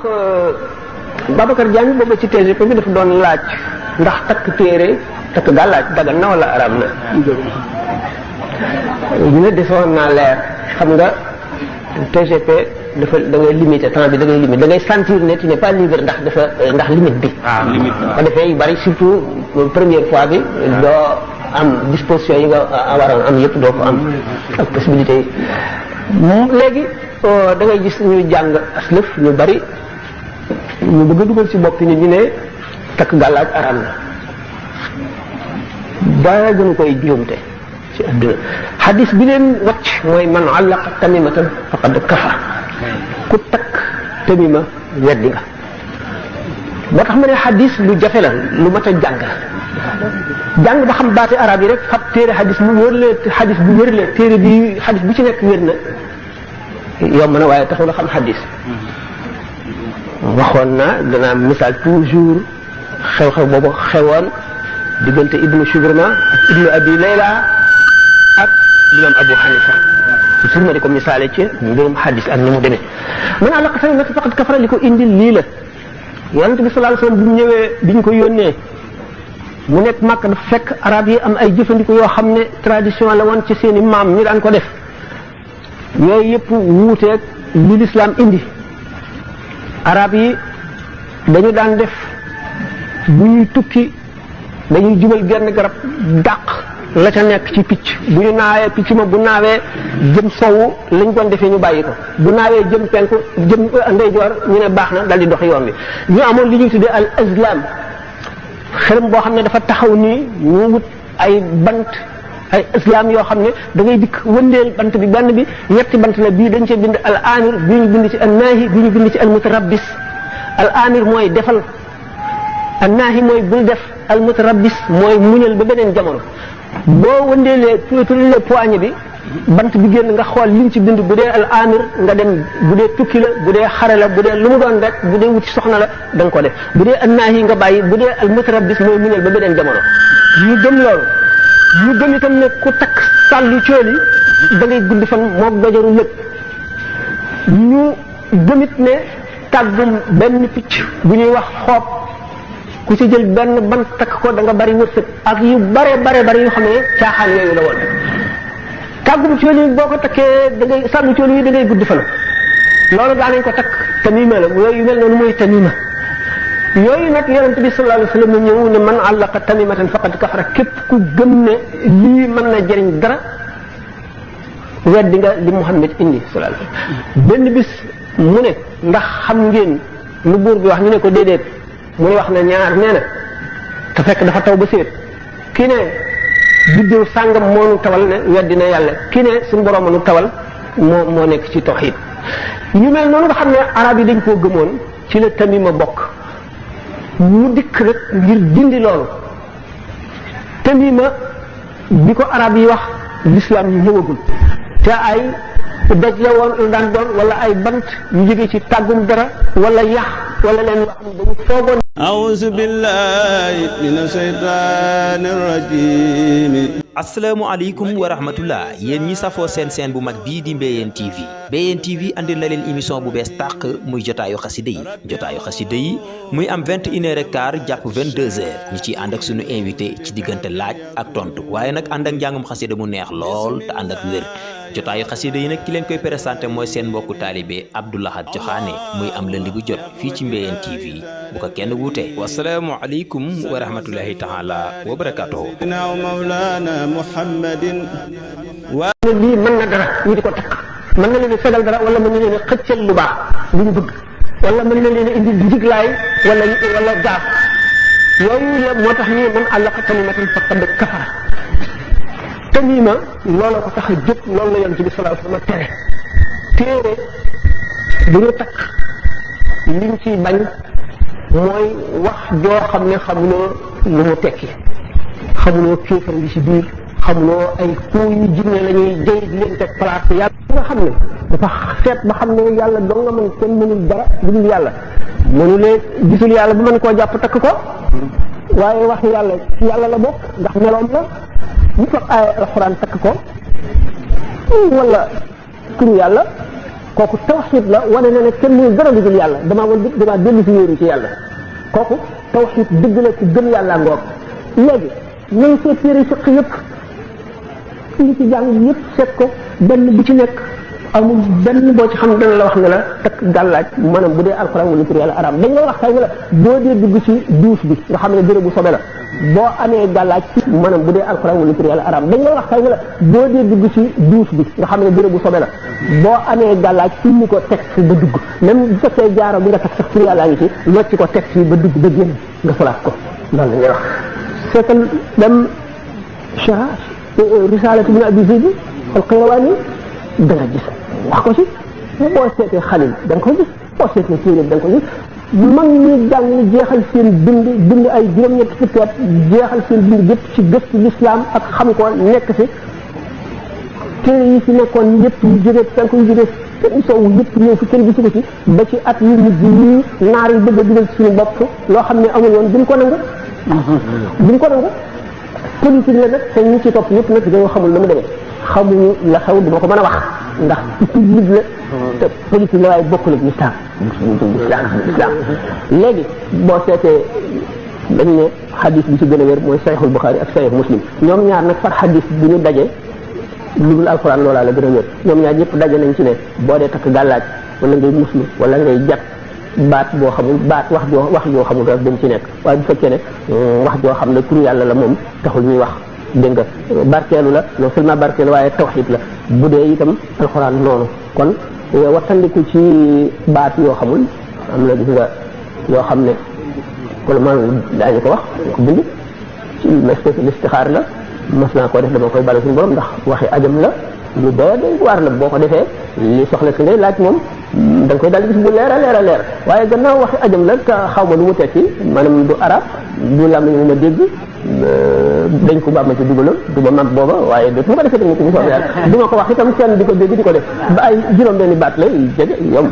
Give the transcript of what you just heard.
Babacar Diagne booba ci TGP bi dafa doon laaj ndax takk téere takk gàllaaj dagan na wala araam na ñu ne desoon naa leer xam nga TGP dafa da ngay limité temps bi da ngay limité da ngay sentir ne tu n'es pas libre ndax limite bi. limite ba defee yu bari surtout première fois bi doo am disposition yi nga waroon am yëpp doo ko am ak possibilité yi léegi da ngay gis ñuy jàng aslëf ñu bari ñu bëgg a dugal ci bopp nit ñi ne takk gàllaaj araam na dara gënu koy juumte ci àdduna xadis bi leen wàcc mooy man allaqa tamimatan faqad kafar ku takk tamima weddi nga moo tax ma ne xadis lu jafe la lu mat a jàng la jàng ba xam baati arab yi rek fab téere xadis bu wërlee xadis bu wërlee téere bi xadis bu ci nekk wér na yomb na waaye taxul a xam xadis waxoon na danaa misaal toujours xew-xew boobu xewoon diggante ibnu Shubrma ak ibnu abi layla ak imam Abu Hanifa sur ma di ko misaale ci mbirum xadis ak ni mu demee man àllaqa tamimatan faqad kafara li ko indi lii la yonent bi sallallahu alayhi wasallam bi mu ñëwee bi ñu ko yónnee mu nekk Makka dafa fekk arab yi am ay jëfandiku yoo xam ne tradition la woon ci seeni maam ñu daan ko def yooyu yëpp wuuteeg li lislaam indi arab yi dañu daan def bu ñuy tukki dañuy jubal genn garab dàq la ca nekk ci picc bu ñu naawee picc ma bu naawee jëm sowu lañ doon defee ñu bàyyi ko bu naawee jëm penku jëm ndeyjoor ñu ne baax na dal di dox yoon bi ñu amoon li ñuy tuddee al azlam xërëm boo xam ne dafa taxaw nii ñu wut ay bant ay islam yoo xam ne da ngay dikk wëndeel bant bi benn bi ñetti bant la bii dañ cee bind al amir bii ñu bind ci al naahi bii ñu bind ci al mutarabbis al amir mooy defal al naahi mooy bul def al mutarabbis mooy muñal ba beneen jamono boo wëndeelee tuuti poignée bi bant bi génn nga xool liñ ci bind bu dee al amir nga dem bu dee tukki la bu dee xare la bu dee lu mu doon rek bu dee wuti soxna la da nga ko def bu dee al naahi nga bàyyi bu dee al mutarabbis mooy muñal ba beneen jamono ñu gëm loolu ñu gëm itam ne ku takk sàllu cooli da ngay gudd fan moom dojaru lépp ñu gëmit ne tàggum benn picc bu ñuy wax xoob ku ci jël benn bant takk ko da nga bari wërsëg ak yu bare yu xam ne caaxaan yooyu la woon tàggum cooli boo ko takkee da ngay sàllu cooli yi da ngay gudd fan loolu daa nañ ko takk tamima la yooyu yu mel noonu mooy tamima yooyu nag yonent bi sallallahu alayhi wasallam ñëw ne man allaqa tamimatan faqad kafara képp ku gëm ne lii mën na jëriñ dara weddi nga li Muhammad indi sallallahu alayhi wasallam benn bis mu ne ndax xam ngeen lu buur bi wax ñu ne ko déedéet mu ne wax na ñaar nee na te fekk dafa taw ba séet kii ne biddew sàngam moo nu tawal ne weddi na yàlla kii ne suñu borom nu tawal moo nekk ci tawhid ñu mel noonu nga xam ne arab yi dañ koo gëmoon ci la tamima bokk mu dikk rek ngir dindi loolu tamima bi ko arab yi wax l'islam ñëwagul te ay doj la woon lu daan doon wala ay bant yu jóge ci tàggum dara wala yax wala leen loo xam ne dañu foogoon a'uuzu billahi mina shaytaani rajiim asalaamaaleykum wa rahmatullah yéen ñi safoo seen bu mag bii di Mbéyeen TV Mbéyeen TV andil na leen émission bu bees tàq muy jotaayu xasida yi muy am 21h15 jàpp 22h ñu ciy ànd ak sunu invité ci diggante laaj ak tontu waaye nag ànd ak njàngum xasida mu neex lool te ànd ak wér jotaayu xasida yi nag ki leen koy présenté mooy seen mbokku taalibe Abdou Lahad Joxaane muy am lundi bu jot fii ci Mbéyeen TV bu ko kenn wuute wasalaamualeykum wa rahmatullahi taala wa barakatuhu Muhammadin wa lii mën na dara ñu di ko takk mën na leen a fegal dara wala mën na leen a xëccal lu baax lu ñu bëgg wala mën na leen a indi njiglaay wala gaaf yooyu la moo tax ñu man allaqa tamimatan faqad kafara tamima looloo ko tax a jóg loolu la yonent bi sallallahu alayhi wasallam tere téere bu ñu takk liñ ciy bañ mooy wax joo xam ne xamuloo lu mu tekki xamuloo kéefar ngi ci biir xamuloo ay kuu yu jinne la ñuy jëy di leen teg place yàlla nga xam ne dafa seet ba xam ne yàlla doo nga mën kenn mënul dara lu dul yàlla mënulee gisul yàlla ba mën koo jàpp takk ko waaye wax yàlla ci yàlla la bokk ndax meloom la ñu fab ay alxuraan takk ko wala turu yàlla kooku tawxiid la wane na ne kenn mënul dara dugul yàlla damaa dellu si wéeru ci yàlla kooku tawxiid dëgg la ci gëm yàlla ngoog léegi nañ seet téere fiq yëpp li ci jàng yëpp seet ko benn bu ci nekk amul benn boo ci xam dana la wax ne la takk gàllaaj maanaam bu dee alxuraan wala tur yàlla araam dañ la wax kay ne la boo dee dugg ci douche bi nga xam ne bérébu sobe la boo amee gàllaaj maanaam bu dee alxuraan wala tur yàlla araam dañ la wax kay ne la boo dee dugg ci douche bi nga xam ne bérébu sobe la boo amee gàllaaj fi ko teg fi ba dugg même bu fekkee jaaro bi nga teg sax tur yàlla ngi ci locc ko teg fi ba dugg ba génn nga solaat ko loolu la ñuy wax seetal dem risalatu ibn abi zayd al-qayrawani da nga gis wax ko ci boo seetee xalil da nga ko gis boo seetee téere da nga ko gis mag ñi jàng jeexal seen bind ay juróom-ñetti fukki at jeexal seen bind yëpp ci gëstu l'islam ak xam ko nekk ci téere yi ci nekkoon yëpp yu jógee fenk yu jógee seen soowu yëpp ñëw fi kenn gisu ko ci ba ci at yu mujj yi naar yi bëgg a dugal ci suñu bopp loo xam ne amul woon duñ ko nangu duñ ko nangu politique la nag te ñi ci topp yëpp nag dañoo xamul na mu demee xamuñu la xew duma ko mën a wax ndax ci public la te politique la waaye bokkul ak l'islam léegi boo seetee dañ ne xadis bi ci gën a wér mooy sayxul Buxaari ak sayx Muslim ñoom ñaar nag far xadis bi ñu daje lu dul alxuraan loolaa la gën a wér ñoom ñaar ñëpp daje nañ ci ne boo dee takk gàllaaj wala ngay muslu wala ngay jàpp baat boo xamul baat wax joo xamul rek dañ ci nekk waaye bu fekkee ne wax joo xam ne turu yàlla la moom taxul ñuy wax dégg nga barkeelu la non seulement barkeelu waaye tawxiid la bu dee itam alxuraan noonu kon wattandiku ci baat yoo xamul am na gis nga yoo xam ne kon man daañu ko wax ko bind ci listixaar la mas naa koo def dama koy bala suñu borom ndax waxi ajam la lu doy waar la boo ko defee li soxla si ngay laaj moom da nga koy daal di gis bu leer a leer waaye gannaaw waxi ajam la te xaw ma lu mu tekki maanaam du arab du lam ñu ma dégg dañ ko ba ma ci dugaloon du ma mag booba waaye dootu ma ko defee tamit bu soobee yàlla du ma ko wax itam kenn di ko dégg di ko def ba ay juróom benni baat la jege yomb